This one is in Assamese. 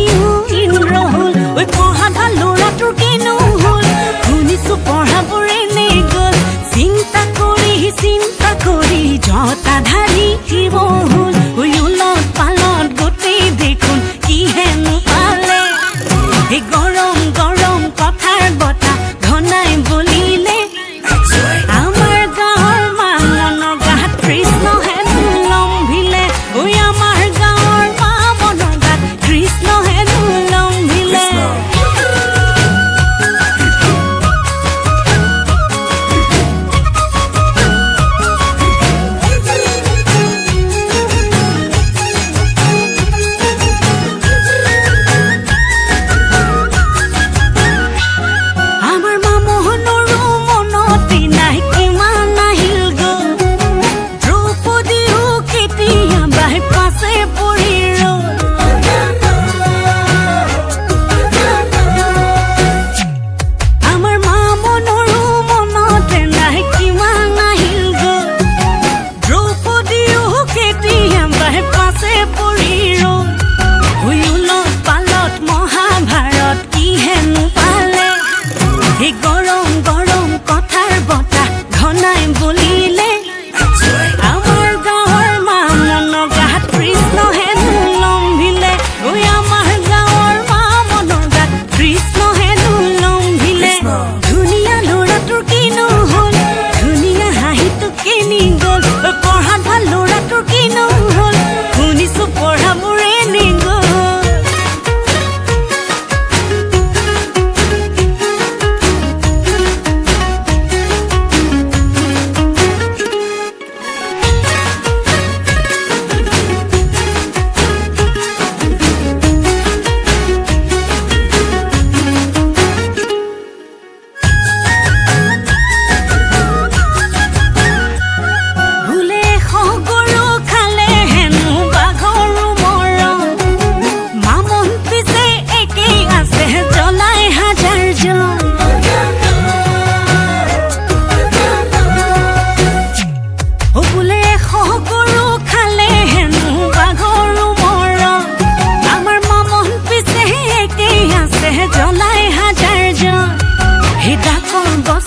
সিও ইন্দ্ৰ হ'ল। ঐ, পঢ়া ভাল ল'ৰাটোৰ কিনো হ'ল? শুনিছো পঢ়াবোৰ এনেই গ'ল। চিন্তা কৰি চিন্তা কৰি জটাধাৰী শিৱ হ'ল। ঐ, ওলট পালট গোটেই দেখোন, কি হেনো পালে? এই গৰম গৰম কথাৰ বতা ঘনাই বলিলে, আমাৰ গাঁৱৰ মামনৰ গাত কৃষ্ণ হেনো লম্ভিলে। ঐ, আমাৰ গাঁৱৰ মামনৰ গাত কৃষ্ণ হেনো লম্ভিলে। আমাৰ মামোহনৰো মনতে নাই কিমান আহিল গ'ল। দ্ৰৌপদীও কেতিয়াবাই পাছে পৰি ৰ'ল। আমাৰ মামনৰো মনতে নাই কিমান আহিল গ'ল। দ্ৰৌপদীও কেতিয়াবাই পাছে পৰি ৰ'ল। উলত পালত মহাভাৰত কি হেনো পালে? সেই গৰম গৰম কথাৰ বতা ঘনাই বলিলে, আমাৰ গাঁৱৰ মামনৰ গাত কৃষ্ণ হেনো লম্ভিলে। ঐ, আমাৰ গাঁৱৰ মামনৰ গাত কৃষ্ণ হেনো লম্ভিলে। ধুনীয়া ল'ৰাটোৰ কিনো হ'ল? ধুনীয়া হাঁহিটো কেনি গ'ল? ঐ, পঢ়াত ভাল ল'ৰাটোৰ কিনো হ'ল? শুনিছো পঢ়াবোৰ এনেই গ'ল। ভুলে গৰু খালে হেনো বাঘৰো মৰম। মামন পিছে একেই আছে, জ্বলাই হাজাৰ জন। অ, বোলে গৰু খালে হেনো বাঘৰো মৰম। আমাৰ মামন পিছে একেই আছে, জ্বলাই হাজাৰ জন। সেই ডাকৰ গছ